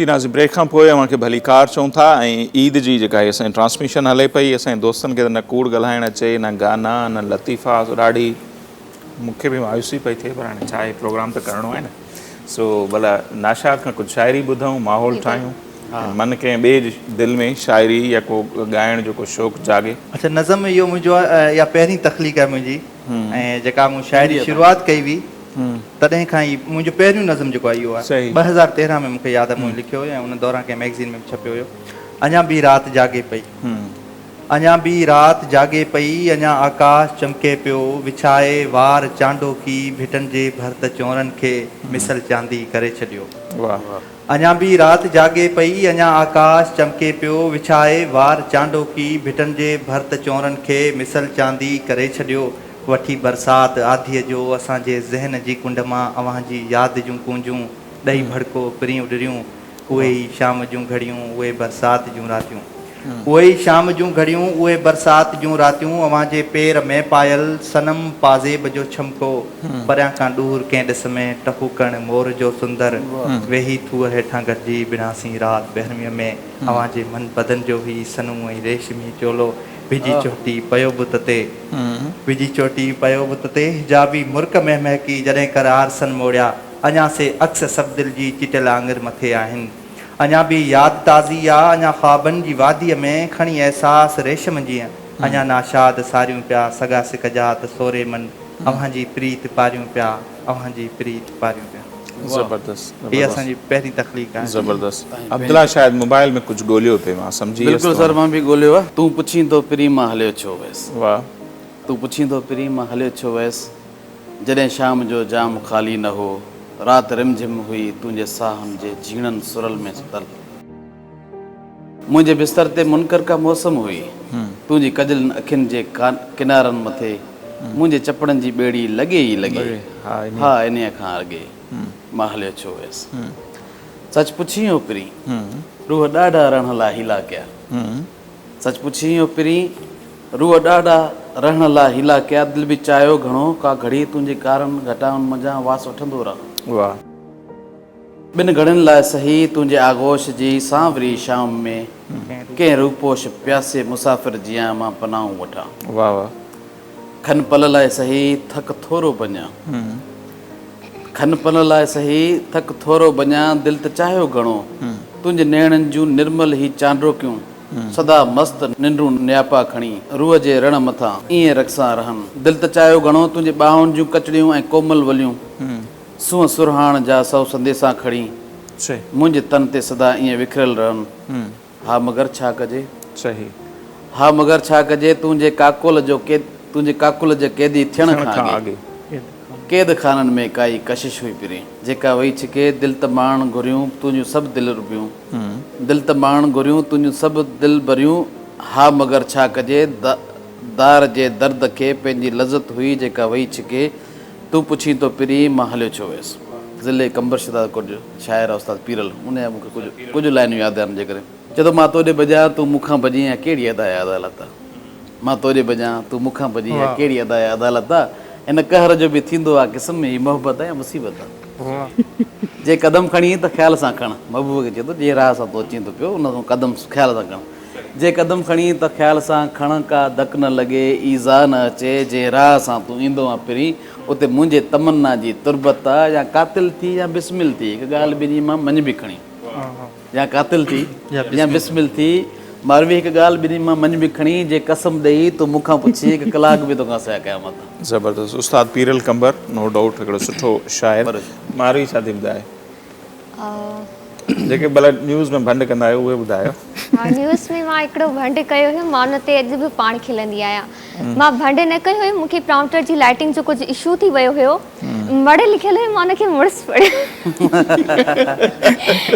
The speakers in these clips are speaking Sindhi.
جي ناظرين بريڪ کان پوء اوهان کي ڀليڪار چئون ٿا ۽ عيد جي جيڪا هي اسان جي ٽرانسميشن هلي پئي اسان جي دوستن کي ته نه ڪوڙ ڳالهائڻ اچي نه گانا نه لطيفا سو ڏاڍي مون کي به مايوسي پئي ٿئي پر هاڻي ڇا آهي پروگرام ته ڪرڻو آهي نه سو ڀلا ناشاد کان ڪجهه شاعري ٻڌون ماحول ٺاهيون من ڪنهن ٻئي جي دل ۾ شاعري يا ڪو ڳائڻ جو ڪو شوق جاڳي. اڇا نظم اهو منهنجو آهي اها پهرين تخليق آهي منهنجي ۽ جيڪا مون شاعري شروعات ڪئي هئي تڏهن کان ئي منهنجو پهريون نظم جيڪو آهي اهو آهي 2013 ۾ مون کي ياد آهي مون لکيو هيو ۽ ان دوران ڪنهن مئگزين ۾ به ڇپيو هيو اڃا به رات جاڳي پئي اڃا به رات جاڳي پئي اڃا آڪاش چمڪي پيو وڇائي وار چانڊوڪي ڀٽن جي ڀرت چونرن کي مثل چاندي ڪري ڇڏيو اڃا به رات جاڳي پئي اڃا آڪاش چمڪي پيو وڇائي وار چانڊوڪي ڀٽن جي ڀرت چونرن کي مثل چاندي ڪري ڇڏيو وٺي برسات آڌيء جو اسان جي ذهن جي ڪنڊ مان اوهان جي ياد جون ڪونجون ڏئي ڀڙڪو پرين اڏريون اهي ئي شام جون گهڙيون اهي برسات جون راتيون اهي ئي شام جون گهڙيون اهي برسات جون راتيون اوهان جي پير ۾ پايل صنم پازيب جو ڇمڪو پريان کان ڏور ڪنهن ڏس ۾ ٽهوڪڻ مور جو سندر ويهي ٿوهر هيٺان گڏجي بناسين رات بهرميء ۾ اوهان جي من بدن جو هي سنهون ۽ ريشمي چولو وجهي چوٽي پيو بت تي وجهي چوٽي پيو بت تي حجابي مرڪ ۾ مهڪي جڏهن ڪر آرسن موڙيا اڃا سي عڪس سڀ دل جي چٽيل آڱر مٿي آهن اڃا به ياد تازي آ اڃا خوابن جي واديء ۾ کڻي احساس ريشم جيئن اڃا ناشاد ساريون پيا سڳا سڪ جا ته سوري من اوهان جي پريت پاريون پيا اوهان جي پريت پاريون پيا. زبردست هي اسان جي پهرين تخليق آهي. زبردست عبدالله شايد موبائل ۾ ڪجهه ڳوليو پئي مان سمجهي ويس بلڪل سر مان به ڳوليو آ. تون پڇين ٿو پرين مان هليو ڇو ويس. واه. تون پڇين ٿو پرين مان هليو ڇو ويس. جڏهن شام جو جام خالي نه هو. رات رمجھم هئي تنهنجي ساهن جي جهيڻن سرل ۾ ستل. منهنجي بستر تي منڪر ڪا موسم هئي. تنهنجي ڪجلن اکين جي ڪنارن مٿي منهنجي چپڙن جي ٻيڙي لڳي ئي لڳي. ها انهيء کان اڳي مان هليو ڇو ويس. سچ پڇين او پرين، روح ڏاڍا رهڻ لاء حيلا ڪيا. سچ پڇين او پرين، روح ڏاڍا رهڻ لاء حيلا ڪيا. دل به چاهيو گهڻو ڪا گهڙي تنهنجي ڪارن گهٽائن منجهان واس وٺندو رهان. ٻن گهڙين لاء سهي تنهنجي آغوش جي سانوري شام ۾ ڪنهن روپوش پياسي مسافر جيان مان پناهون وٺان. واه واه. کن پل لاء سهي ٿڪ ٿورو بنيان. کن پل لاء سهي ٿڪ ٿورو بنيان دل ته چاهيو گهڻو تنهنجي نيڻن جون نرمل هي چانڊوڪيون سدا مست ننڊون نياپا کڻي روح جي رڻ مٿان ائين رقصان رهن دل ته چاهيو گهڻو تنهنجي ٻانهن جون ڪچڙيون ۽ ڪومل وليون سونهن سرهاڻ جا سو سنديسان کڻي منهنجي تن تي سدا ائين وکريل رهن. ها مگر ڇا ڪجي. ها مگر ڇا ڪجي تنهنجي ڪاڪول جو تنهنجي ڪاڪول جي قيدي ٿيڻ کان اڳي قيد خانن ۾ ڪائي ڪشش هئي پرين جيڪا وئي ڇڪي دل ته ماڻڻ گهريون تنهنجون سڀ دلربيون دل ته ماڻڻ گهريون تنهنجون سڀ دلبريون ها مگر ڇا ڪجي دار جي درد کي پنهنجي لذت هئي جيڪا وئي ڇڪي تون پڇين ٿو پرين مان هليو ڇو ويس. ضلعي قمبر شهدادڪوٽ جو شاعر آهي استاد پيرل ان جا مون کي ڪجهه ڪجهه لائنون ياد آهن جيڪڏهن چئي ٿو مان توڏي ڀڄان تون مون کان ڀڄين اها ڪهڙي ادا آهي عدالت آ مان توڏي ڀڄان تون مون کان ڀڄين اها ڪهڙي ادا آهي عدالت آ ان قهر جو به ٿيندو آ قسم هي محبت آ يا مصيبت آ جي قدم کڻين ته خيال سان کڻ محبوب کي چئي ٿو جنهن راهه سان تون اچين ٿو پيو ان سان قدم خيال سان کڻ جي قدم کڻين ته خيال سان کڻ، ڪا ڌڪ نه لڳي، ايذاء نه اچي، جنهن راهه سان تون ايندو آن پرين، اتي منهنجي تمنا جي تربت آ، يا قاتل ٿي يا بسمل ٿي، هڪ ڳالهه ٻنهي مان مڃ به کڻي. يا قاتل ٿي يا بسمل ٿي، ماروي هڪ ڳالهه ٻنهي مان مڃ به کڻي، جي قسم ڏئي تون مون کان پڇين، هڪ ڪلاڪ به توکان سواء قيامت آ. زبردست استاد پيرل قمبر نو ڊائوٽ هڪڙو سٺو شاعر. ماروي ڇا ٿي ٻڌائي؟ جيڪي ڀلا نيوز ۾ ڀنڊ ڪندا آهيو اهي ٻڌايو. ها نيوز ۾ مان هڪڙو ڀنڊ ڪيو هيو مان ان تي اڄ به پاڻ کلندي آهيان مان ڀنڊ نه ڪيو هيو مونکي پرامپٽر جي لائٽنگ جو ڪجهه اشو ٿي ويو هيو مڙ لکيل هيو مان ان کي مڙس پڙهيو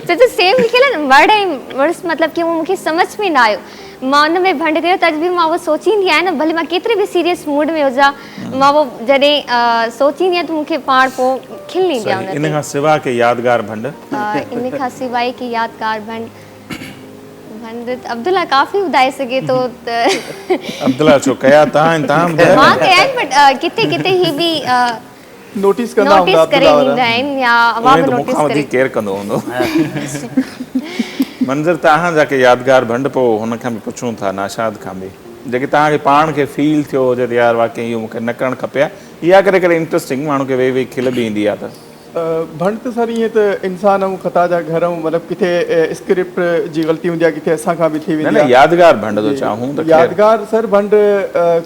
ڇو جو سيم لکيل آهي نه مڙ ۽ مڙس مطلب ڪي مونکي سمجهه ۾ نه آيو مان ان ۾ ڀنڊ ڪيو ته اڄ به مان اهو سوچيندي آهيان نه ڀلي مان ڪيتري به سيريس موڊ ۾ هجان مان اهو جڏهن سوچيندي آهيان ته مون کي پاڻ پوء کل ايندي آهي ان تي. ان کان سواء ڪي يادگار ڀنڊ؟ ان کان سواء ڪي يادگار ڀنڊ ڀنڊ ته عبدالله ڪافي ٻڌائي سگهي ٿو ته. عبدالله ڇو ڪيا تان آهن تان ٻڌايو. مان ڪيا آهن بٽ ڪٿي ڪٿي هي به. نوٽيس ڪندا هوندا نوٽيس ڪري عبدالله وارا. ڏيندا آهن يا اوهان اميد به مون نوٽيس کان ڪري وڌيڪ ڪير ڪندو هوندو. منظر توهان جا ڪي يادگار ڀنڊ پوء هن کان به پڇون ٿا ناشاد کان به جيڪي توهان کي پاڻ کي فيل ٿيو هجي ته يار واقعي اهو مون کي نه ڪرڻ کپي ها يا ڪڏهن ڪڏهن انٽرسٽنگ ماڻهو کي ويهي ويهي کل به ايندي آهي ته. ڀنڊ ته سر ائين ته انسان آهيون خطا جا گهر آهيون مطلب ڪٿي اسڪرپٽ جي غلطي هوندي آهي ڪٿي اسان کان به ٿي نه ويندي نه آهي. يادگار ڀنڊ ٿو چاهون ته خير. يادگار سر ڀنڊ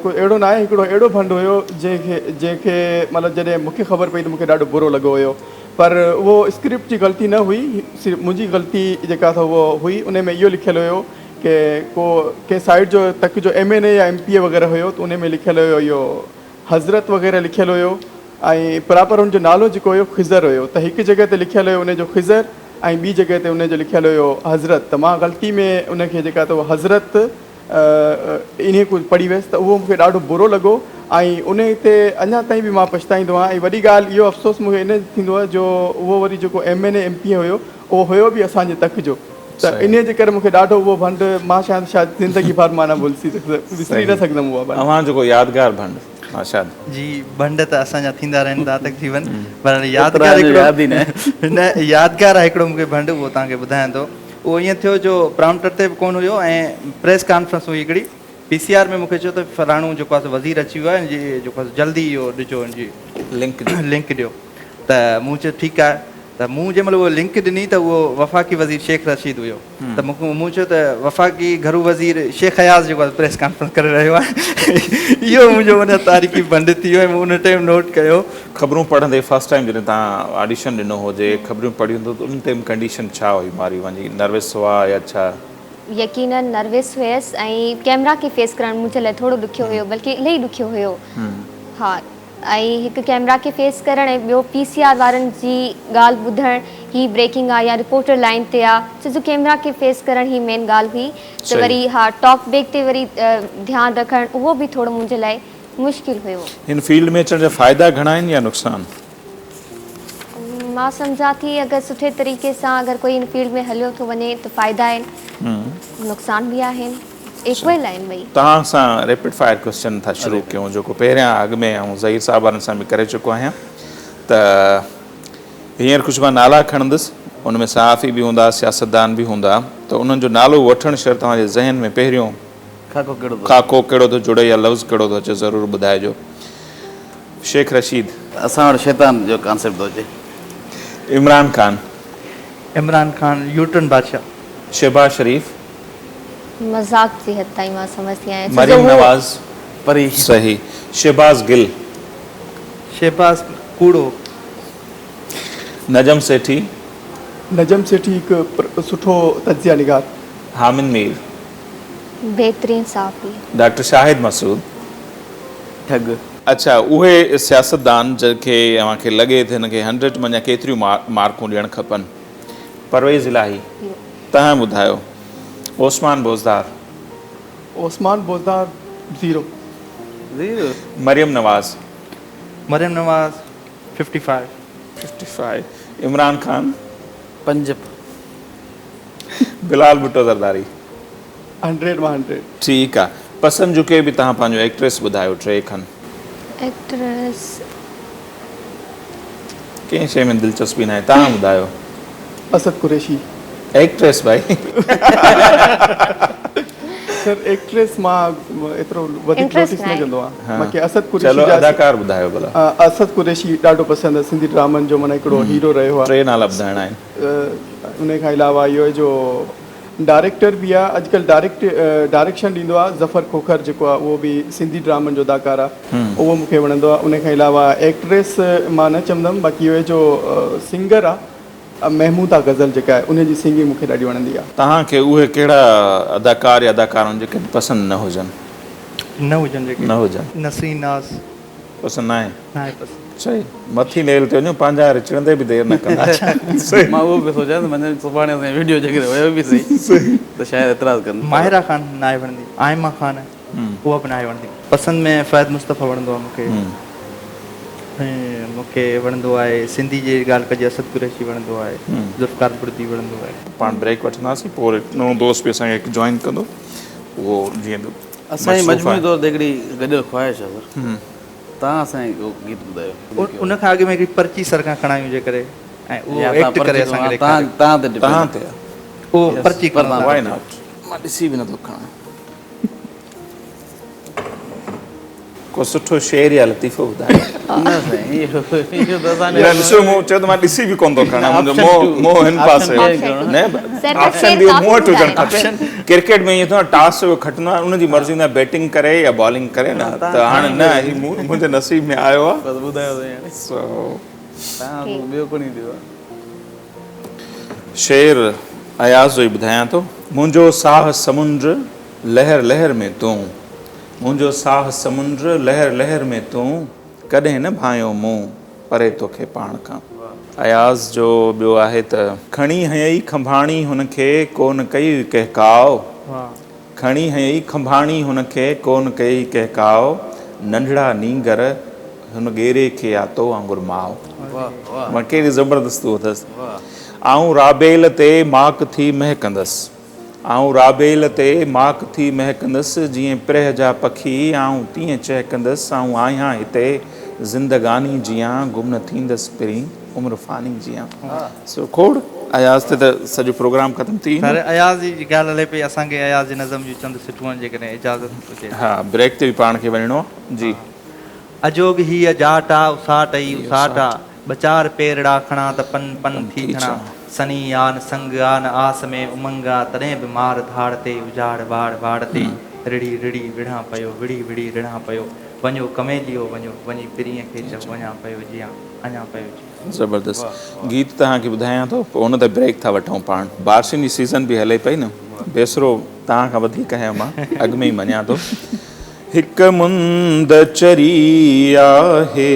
ڪو اهڙو ناهي هڪڙو اهڙو ڀنڊ هيو جنهن کي جنهن کي مطلب جڏهن مونکي خبر پئي ته مونکي ڏاڍو برو لڳو هيو پر اهو اسڪرپٽ جي غلطي نه هئي صرف منهنجي غلطي جيڪا اٿو اهو هئي ان ۾ اهو لکيل هيو ڪي ڪو ڪنهن سائيڊ جو تڪ جو ايم اين اي يا ايم پي اي وغيره هيو ته ان ۾ لکيل هيو اهو حضرت وغيره لکيل هيو ۽ پراپر ان جو نالو جيڪو هيو خضر هيو ته هڪ جڳهه تي لکيل هيو ان جو خضر ۽ ٻي جڳهه تي ان جو لکيل هيو حضرت ته مان غلطي ۾ ان کي جيڪا ته حضرت انهي ڪجهه پڙهي ويس ته اهو مون کي ڏاڍو برو لڳو ۽ ان تي اڃا تائين به مان پڇتائيندو آهيان ۽ وڏي ڳالهه اهو افسوس مون کي ان ٿيندو آهي جو اهو وري جيڪو ايم اين اي ايم پي هيو اهو هيو به اسان جي تڪ جو ته انهي جي ڪري مون کي ڏاڍو اهو ڀنڊ مان شايد شايد زندگي ڀر مان نه ڀلسي وسري نه سگهندم اهو ڀنڊ. اوهان جو ڪو يادگار ڀنڊ ناشاد. جي ڀنڊ ته اسان جا ٿيندا رهن ٿا تقريبن پر يادگار هڪڙو نه يادگار آهي هڪڙو مون کي ڀنڊ اهو توهان کي ٻڌايان ٿو اهو ائين ٿيو جو پرامپٽر تي به ڪونه هيو ۽ پريس ڪانفرنس هئي هڪڙي پي سي آر ۾ مون کي چيو ته فلاڻو جيڪو آهي سو وزير اچي ويو آهي ان جي جيڪو آهي سو جلدي اهو ڏجو ان جي لنڪ ڏيو ته مون چيو ٺيڪ آهي ته مون جنهن مهل اهو لنڪ ڏني ته اهو وفاقي وزير شيخ رشيد هيو ته مون چيو ته وفاقي گهرو وزير شيخ اياز جيڪو آهي پريس ڪانفرنس ڪري رهيو آهي اهو منهنجو ان تاريخي ڀنڊ ٿي ويو ۽ مون ان ٽائيم نوٽ ڪيو. خبرون پڙهندي فرسٽ ٽائيم جڏهن توهان آڊيشن ڏنو هو جي خبرون پڙهيون ته ان ٽائيم ڪنڊيشن ڇا هئي ماري وڃي نروس هئا يا ڇا؟ يقينن نروس هيس ۽ ڪيمرا کي فيس ڪرڻ منهنجي لاء ٿورو ڏکيو هيو بلڪه الاهي ڏکيو هيو ها ۽ هڪ ڪيمرا کي فيس ڪرڻ ۽ ٻيو پي سي آر وارن جي ڳالهه ٻڌڻ هي بريڪنگ آ يا رپورٽر لائين تي آ ڇو جو ڪيمرا کي فيس ڪرڻ هي مين ڳالهه هئي ته وري ها ٽاڪ بيڪ تي وري ڌيان رکڻ اهو به ٿورو منهنجي لاء مشڪل هيو. هن فيلڊ ۾ اچڻ جا فائدا گهڻا آهن يا نقصان؟ مان سمجهان ٿي اگر سٺي طريقي سان اگر ڪوئي ان فيلڊ ۾ هليو ٿو وڃي ته فائدا آهن نقصان به آهن ايڪول آهن ٻئي. توهان سان ريپڊ فائر ڪويسچن ٿا شروع ڪيون جيڪو پهريان اڳ ۾ آئون ظهير صاحب وارن سان به ڪري چڪو آهيان ته هينئر ڪجهه مان نالا کڻندس ان ۾ صحافي به هوندا سياستدان به هوندا ته انهن جو نالو وٺڻ شرط توهان جي ذهن ۾ پهريون خاڪو ڪهڙو ٿو خاڪو ڪهڙو ٿو جڙي يا لفظ ڪهڙو ٿو اچي ضرور ٻڌائجو. شيخ رشيد. اسان وٽ شيطان جو ڪانسيپٽ ٿو اچي. عمران خان. عمران خان يوٽرن بادشاهه. شهباز شريف. مذاق جي حد تائين مان سمجهندي آهيان ڇو جو مريم هو. نواز. پري. صحيح. شهباز گل. شهباز ڪوڙو. نجم سيٺي. نجم سيٺي هڪ سٺو تجزيه نگار. حامد مير. بهترين صحافي. ڊاڪٽر شاهد مسعود. ٺڳ. اڇا اهي سياستدان جن کي اوهان کي لڳي ته هن کي هنڊريڊ منجهان ڪيتريون مارڪون ڏيڻ کپن؟ پرويز الاهي. توهان ٻڌايو. Usman Buzdar. Usman Buzdar zero. Zero. Maryam Nawaz. Maryam Nawaz fifty five. Fifty five. Imran Khan. پنج. بلال ڀٽو زرداري. هنڊريڊ مان هنڊريڊ. ٺيڪ آ پسند جو ڪي به توهان پنهنجو ايڪٽريس ٻڌايو ٽي کن. ايڪٽريس. ڪنهن شي ۾ دلچسپي ناهي توهان ٻڌايو. اسد قريشي. ايڪٽريس ڀائي. سر ايڪٽريس مان ايترو وڌيڪ نوٽيس نه ڪندو آهيان باقي اسد قريشي چلو اداڪار ٻڌايو ڀلا. اسد قريشي ڏاڍو پسند آهي سنڌي ڊرامن جو معنيٰ هڪڙو هيرو رهيو آهي. ٽي نالا ٻڌائڻا آهن. ان کان علاوه اهو جو ڊائريڪٽر به آ اڄڪلھ ڊائريڪٽ ڊائريڪشن ڏيندو آ ظفر کوکر جيڪو آ اهو به سنڌي ڊرامن جو اداڪار آ اهو مون کي وڻندو آ ان کان علاوه ايڪٽريس مان نه چوندم باقي اهو جو سنگر آ محموده غزل جيڪا آهي ان جي سنگنگ مون کي ڏاڍي وڻندي آ. توهان کي اهي ڪهڙا اداڪار يا اداڪارائون جيڪي پسند نه هجن؟ نه هجن جيڪي. نه هجن. نسرين ناز. پسند ناهي؟ ناهي پسند. صحيح مٿي ليول تي وڃو پنهنجا رچڙندي به دير نه ڪندا. صحيح. مان اهو پيو سوچيان ته مڃان سڀاڻي اسان جي ويڊيو جيڪڏهن ويو به سهي ته شايد اعتراض ڪن. ماهره خان ناهي وڻندي آئمه خان اها به ناهي وڻندي. پسند ۾ فهد مصطفيٰ وڻندو آهي مون کي ۽ مون کي وڻندو آهي سنڌي جي ڳالهه ڪجي اسد قريشي وڻندو آهي ذوالفقار بڙدي وڻندو آهي. پاڻ بريڪ وٺنداسين پوء وري نئون دوست به اسان کي هڪ جوائن ڪندو اهو جيئن به اسان جي مصروف مجموعي آهي. طور تي هڪڙي گڏيل خواهش آهي سر. توهان اسان کي ڪو گيت ٻڌايو. ان کان اڳ ۾ هڪڙي پرچي سر کان کڻايون جيڪڏهن ۽ اهو ايڪٽ ڪري اسان کي ڏيکاريو. توهان تي ڊپينڊ توهان تي آ. اهو پرچي کڻو توهان. Why not مان ڏسي به نٿو کڻان. ڪو سٺو شعر يا لطيفو ٻڌايو. نه سائين اهو ته اسان نه ڏسو مون چيو ته مان ڏسي به ڪونه ٿو کڻان منهنجو منهن منهن هن پاسي هو نه آپشن به مون وٽ هجڻ کپي ڪرڪيٽ ۾ ائين ٿيندو آهي ٽاس جو کٽندو آهي ان جي مرضي هوندي آهي بيٽنگ ڪري يا بالنگ ڪري نه ته هاڻي نه هي منهنجي نصيب ۾ آيو آهي بس ٻڌايو سائين هاڻي سو تان ٻيو کڻي ڏيو شعر اياز جو ئي ٻڌايان ٿو. منهنجو ساهه سمنڊ لهر لهر ۾ تون. منهنجو ساهه سمنڊ لهر لهر ۾ تون. ڪڏهن نه ڀانيو مون پري توکي پاڻ کان. اياز جو ٻيو آهي ته. کڻي هنئي کنڀاڻي هن کي ڪونه ڪئي ڪهڪاء. کڻي هنئي کنڀاڻي هن کي ڪونه ڪئي ڪهڪاء. ننڍڙا نينگر هن ڳيري کي آ تو وانگر ماء. مان ڪهڙي زبردست اهو اٿس. آئون رابيل تي ماڪ ٿي مهڪندس. آئون رابيل تي ماڪ ٿي مهڪندس، جيئن پرهه جا پکي آئون تيئن چهڪندس، آئون آهيان هتي زندگاني جيان، گم نه ٿيندس پرين عمر فاني جيان. سو کوڙ اياز تي ته سڄو پروگرام ختم ٿي ويندو. سر اياز جي ڳالهه هلي پئي اسان کي اياز جي نظم جون چند سٽون جيڪڏهن اجازت هجي. ها بريڪ تي به پاڻ کي وڃڻو آ جي. اجوڳ هيء جاٽ آ اساٽ ئي اساٽ آ. ٻه چار پيرڙا کڻان ته پن پن ٿي ڇڻان. سني آ نه سنگ آ نه آس ۾ امنگ آ تڏهن به مار ڌاڙ تي اجاڙ واڙ واڙ تي رڙهي رڙهي وڙهان پيو وڙهي وڙهي رڙهان پيو وڃو ڪميليو وڃو وڃي پرينء کي چئو وڃان پيو جيان اڃان پيو جيان. زبردست گيت توهان کي ٻڌايان ٿو پوء ان تي بريڪ ٿا وٺون پاڻ بارشن جي سيزن به هلي پئي نه بيسرو توهان کان وڌيڪ آهيان مان اڳ ۾ ئي مڃان ٿو. هڪ مند چري آهي،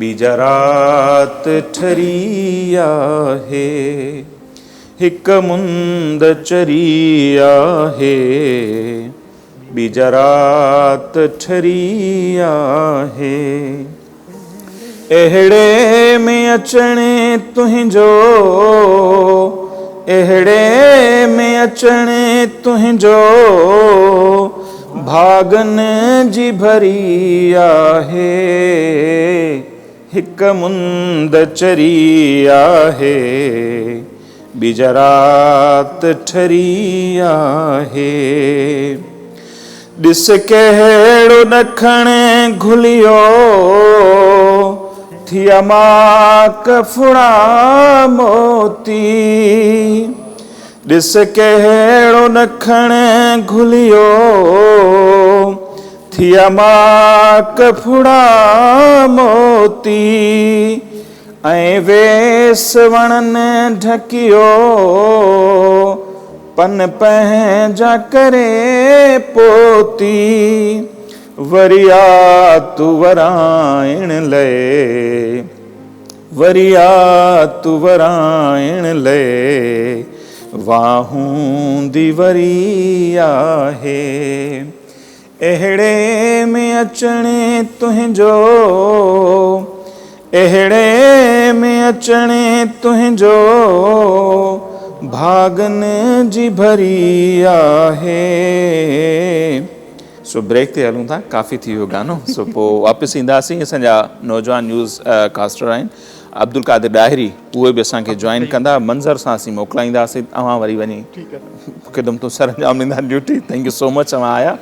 ٻي جا رات ٺري آهي. هڪ مند چري آهي، ٻي جا رات ٺري آهي. اهڙي ۾ اچڻ تنهنجو، اهڙي ۾ اچڻ تنهنجو، ڀاڳن جي ڀري آهي، هڪ مند چري آهي، ٻي جا رات ٺري آهي. ڏس ڪهڙو ڏکڻ گهليو، ٿيا ماڪ ڦڙا موتي. ڏس ڪهڙو ڏکڻ گهليو، ٿيا ماڪ ڦڙا موتي. ۽ ويس وڻن ڍڪيو، پن پنهنجا ڪري پوتي، وري آ تو ورائڻ لئي، وري آ تو ورائڻ لئي، واهوندي وري آهي. اهڙي ۾ اچڻ تنهنجو، اهڙي ۾ اچڻ تنهنجو، ڀاڳن جي ڀري آهي. سو بريڪ تي هلون ٿا ڪافي ٿي ويو گانو سو پوء واپس اينداسين اسان جا نوجوان نيوز ڪاسٽر آهن عبدالقادر ڏاهري اهي به اسان کي جوائن ڪندا منظر سان اسين موڪلائينداسين اوهان وري وڃي خدمتون سرانجام ڏيندا duty thank you so much اوهان آيا.